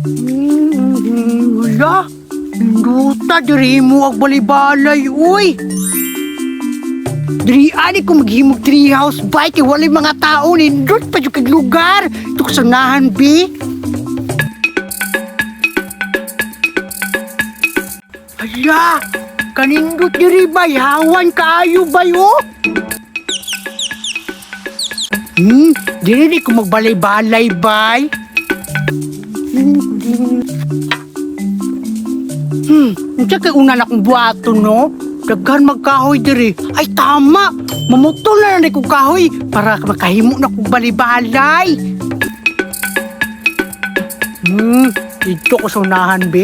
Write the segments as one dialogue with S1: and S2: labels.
S1: Wala. Induta, diri mo ang balay-balay, uy. Diri ani ko maghimog treehouse bay kay walay mga tao nindot pa jud kag lugar. Tuksanahan bi. Hala, kanindot diri bay, hawan kaayo bay oh. Diri ni ko magbalay-balay bay. Unsa kay una na kong buhaton no? Daghan magkahoy diri. Ay tama, mamutol na lang kong kahoy para makahimo na kong balay-balay. Dito ko sa unahan be.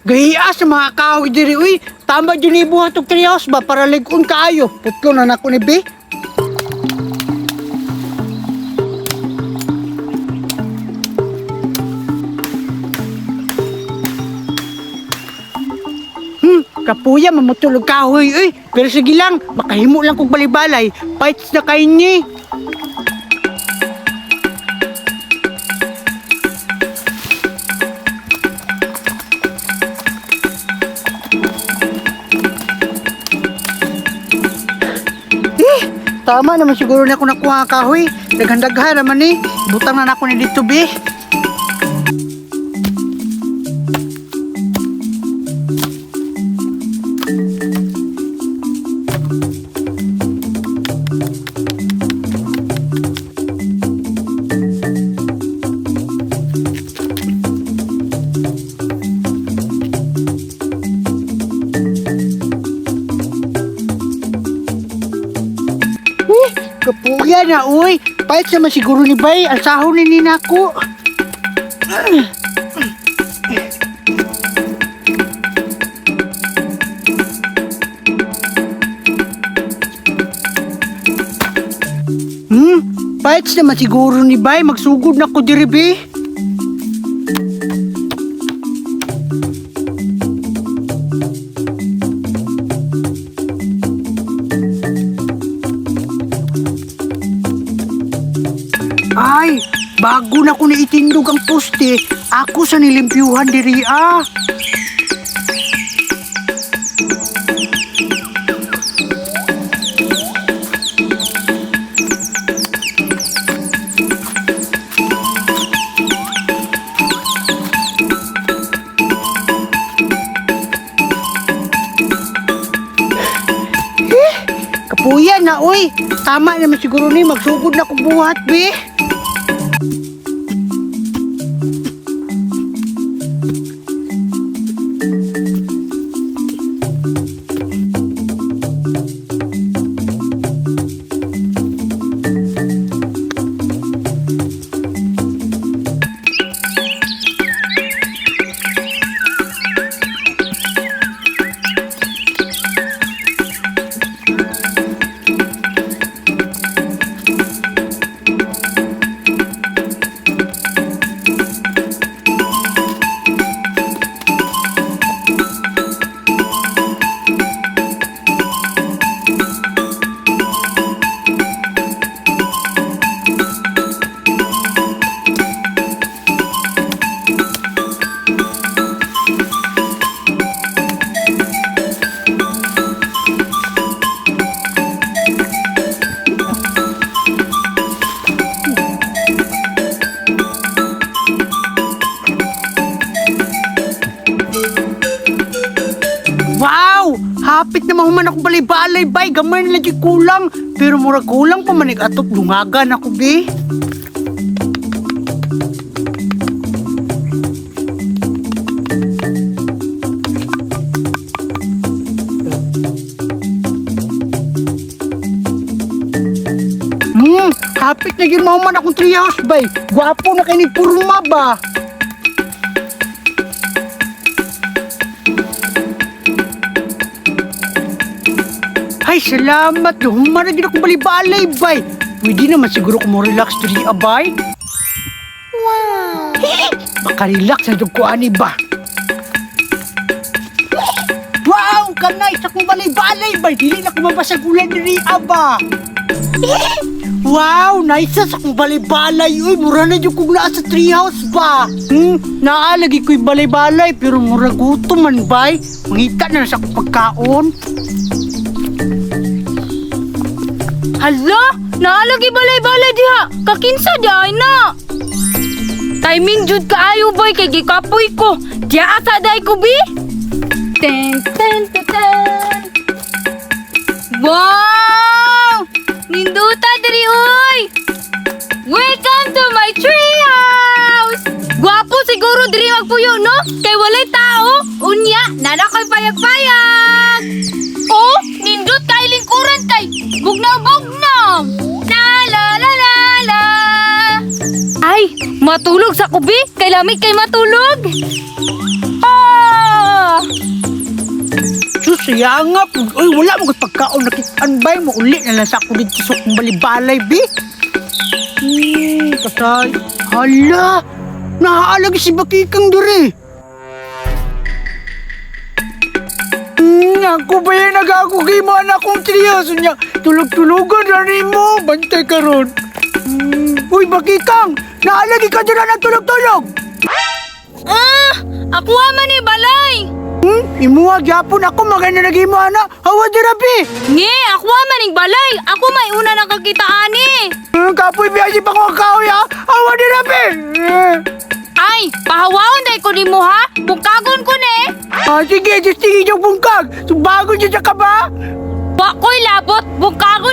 S1: Gaya sa mga kahoy diri uy. Tama jud ni buhat og treehouse ba para lig-on kaayo. Putlo na nako ni be. Kapuya mamutulog kahoy uy. Pero sige lang, makahimo lang kog balibalay. Fights na kay ni. Eh, tama naman siguro na ako nakuha ang kahoy. Daghan-daghan naman eh. Butang na nako ni dito be. Eh, kapuya na uy. Pahit naman siguro ni Bay. Alsahon ni nako. Pahit naman siguro ni Bay. Magsugod na ko diri be. Ay, bago na ko naitindog ang poste, ako sa nilimpyuhan diri ah. Eh, kapuya na uy. Tama naman siguro ni magsugod na ko buhat be. Wow! Hapit na mahuman akong balay-balay, bay. Gamay na lang yung kulang. Pero mura kulang pa manig atop dungagan ako, be. Hapit na yun mahuman akong treehouse, bay. Gwapo na kay ni Purma ba? Ay, salamat. Human na din akong balay-balay, bay. Pwede naman siguro kung mo relax diri, abay. Wow! Makarelax na jud ko ani ba? Wow! Kanay sa kong balay-balay ba? Dili na ko mabasag ulan diri aba. Wow, nice sa kong balay-balay. Uy, mura na jud kog naa sa treehouse ba. Naalagi ko'y balay-balay pero mura gutom man bay. Mangita na lang sa akong pagkaon.
S2: Hala, naalagi balay-balay diha. Kakinsa di ay na. Timing jud kaayo boy kay gikapoy ko. Diya asa day ko bi. Ten ten ten ten. Wow! Ninduta diri oy. Welcome to my treehouse. Gwapo siguro diri magpuyo no? Kay walay tao. Unya, nana koy payag-payag. Oh, nindot kay lingkuran kay bugnaw-bugnaw. La la la la la. Ay, matulog sa kubi. Kay lamig kay matulog. Ah!
S1: Sus, nga po. Uy, wala mo ko'y pagkaon. Nakitaan bay mo. Uli na lang sa ako dito sa akong balay-balay, bi. Kasay. Hala! Naaalagi si Bakikang diri. Ako ba yung nag-aagugay mo anak kong triyaso niya? Tulog-tulogan na rin mo. Bantay ka ron. Uy, Bakikang! Naalagi ka doon na tulog-tulog!
S2: Ah! Ako man ni balay.
S1: Imuha gyapon ako maganda nagimo ana. Hawa dira bi.
S2: Nge, ako man ning balay. Ako may una nakakita ani.
S1: Kapoy biya si pangwakaw ya. Hawa dira bi.
S2: Ay, pahawaon day ko nimo ha. Bungkagon ko ni.
S1: Ah, sige, sige, sige, bungkag. Subago siya ka ba?
S2: Wa ko'y labot, bungkagon.